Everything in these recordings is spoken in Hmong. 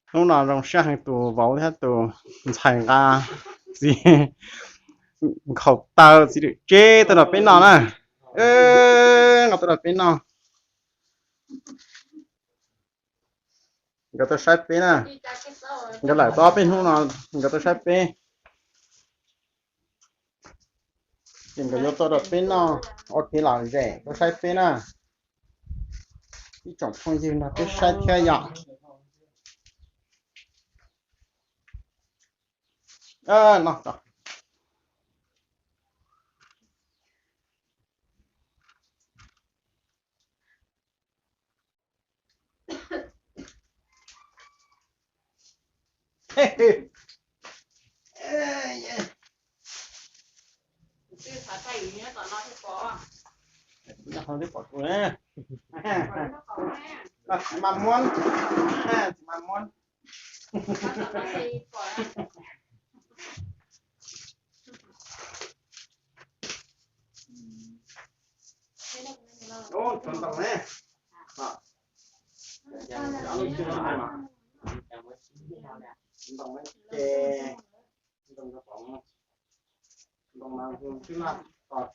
Hnub no zoo siab heev, tus vauv thiab tus ntxhais nqa txiv nkhaus taw txiv lwm tseb tuaj rau peb noj na. Nqa tuaj rau peb noj. Nkawd tuaj saib peb na. Nkawd lawm tau ob peb hnub no, nkawd tuaj saib peb. Ces nkawd yuav tuaj rau peb noj ua kev lom zem, tuaj saib peb na. Ib tsoom phooj ywg nrog peb saib thiab yom. Tsis mas muab, tsis mas muab. Ntoo ne, ntoo ces, ntoo, ntoo mas twb laj tos.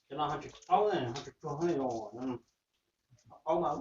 Ces no ho tsis qaub ne, ho tsis tsuag ne, qaub mas.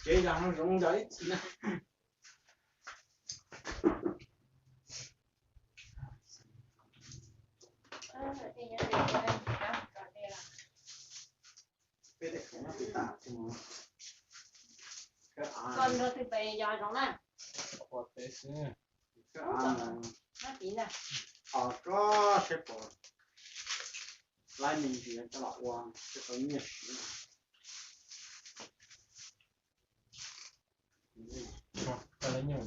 Ces yog no zoo yog ib txhis na. Peb tej khoom no pib tas, koj nrog twg pes yog zoo na? Ua teb xwb. Koj av mas, o, koj seb puas laib me ntsis coj los ua, seb tau nyiaj siv. Qhov twg na?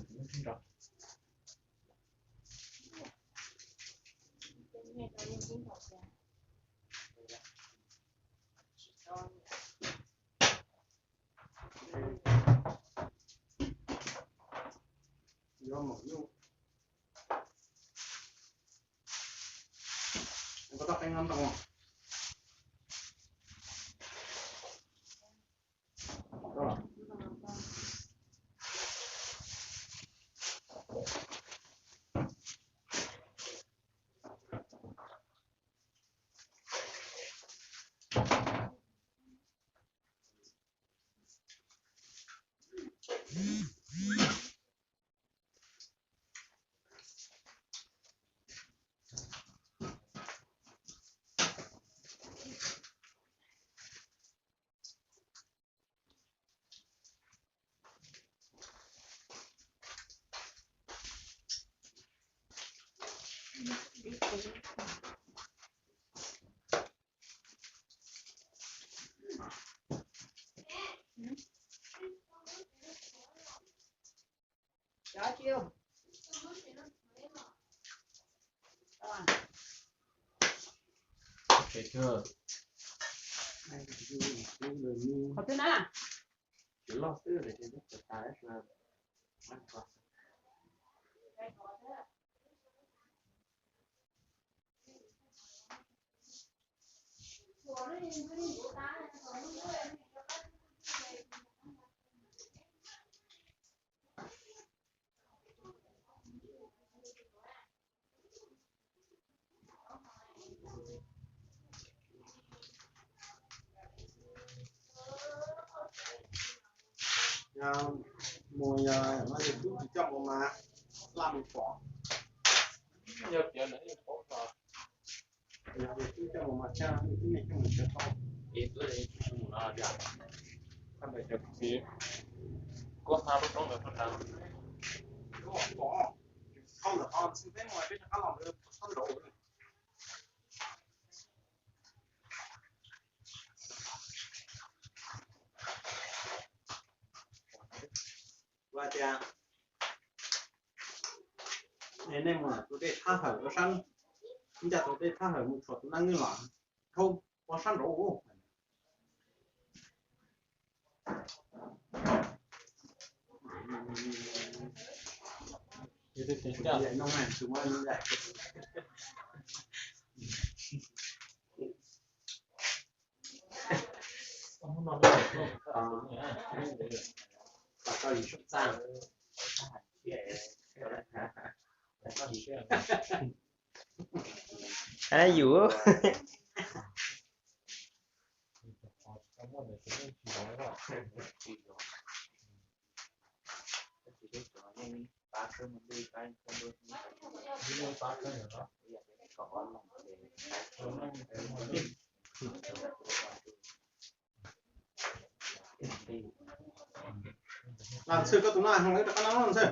Yog mus, yog no yog tub tsis coj mus mas laj mus pom. Yog tias lawv yeej paub tso. Yog tub coj mus mas tshaj, tub nej coj mus tsis tau. Es tub tsis mus no tiag. Koj ntawd cov txiv kuj hma lub roob ntawd tau tas. Qhov ntawd qhov xwb peb mus peb rov qab los ntawd txhob nraud. Ua tias nej mus tus dej thab hawm ua sab, ncaj tus dej thab hawm mus tshuam tus neeg nws los dhau ua sab nraud. Yus. Ntxhw, koj tus no hoo lawv rov qab no ntxhw.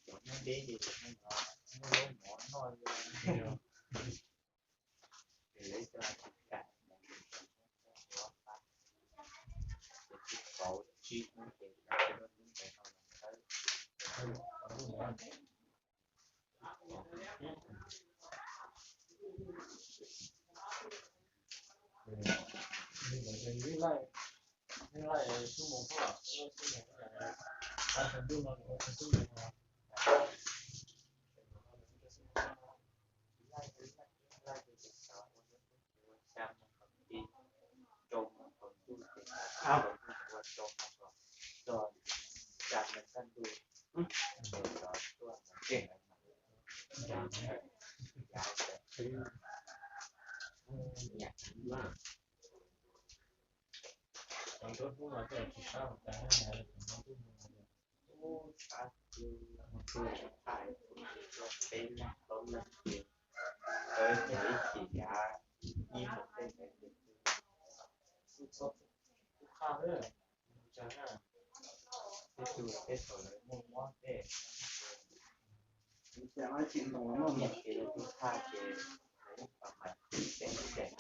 Cov nyob deb ces no muab mov noj li. Ces lawv coj tsis kam, ces twb kaum tsib hnub ces lawv coj lub ntawd no los tawb. Xya moo qhov ntug ces xya moo qhov ntug ua rau mus txog xya moo kaj ntug, ces los tuaj mus ces lawv mam yav nyiam ntag. Thaum ntawd hnub no twb tsis sab tas, thaum no twb mus ub sab twb mus txog thaj peb leeg plaub leeg ces lawv nyiam ib chim yav ib mus tej ntawd ces twb qhab tej tug tej thaum lawv muaj mob tej, nyiam ces lawv twb qhaj ces lawv yeej pab mam tsis tseeb ces